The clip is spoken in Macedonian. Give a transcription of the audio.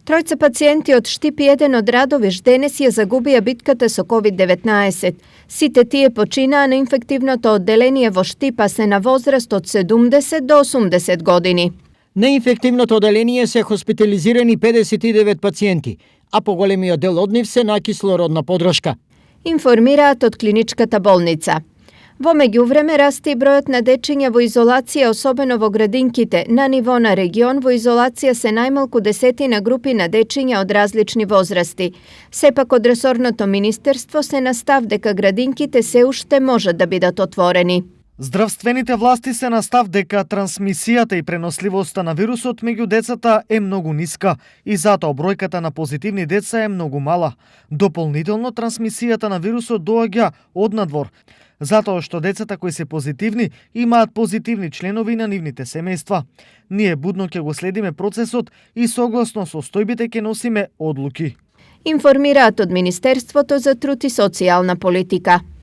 Тројца пациенти од Штип 1 од Радовиш денес ја загубија битката со COVID-19. Сите тие починаа на инфективното одделение во Штипа се на возраст од 70 до 80 години. На инфективното одделение се хоспитализирани 59 пациенти, а поголемиот дел од нив се на кислородна подршка. Информираат од клиничката болница. Во меѓувреме расте и бројот на дечиња во изолација, особено во градинките. На ниво на регион во изолација се најмалку 10 групи на дечиња од различни возрасти. Сепак од ресорното министерство се на став дека градинките се уште можат да бидат отворени. Здравствените власти се на став дека трансмисијата и преносливоста на вирусот меѓу децата е многу ниска и затоа бројката на позитивни деца е многу мала. Дополнително трансмисијата на вирусот доаѓа од надвор, затоа што децата кои се позитивни имаат позитивни членови на нивните семејства. Ние будно ќе го следиме процесот и согласно состојбите ќе носиме одлуки. Информираат од Министерството за труд и социјална политика.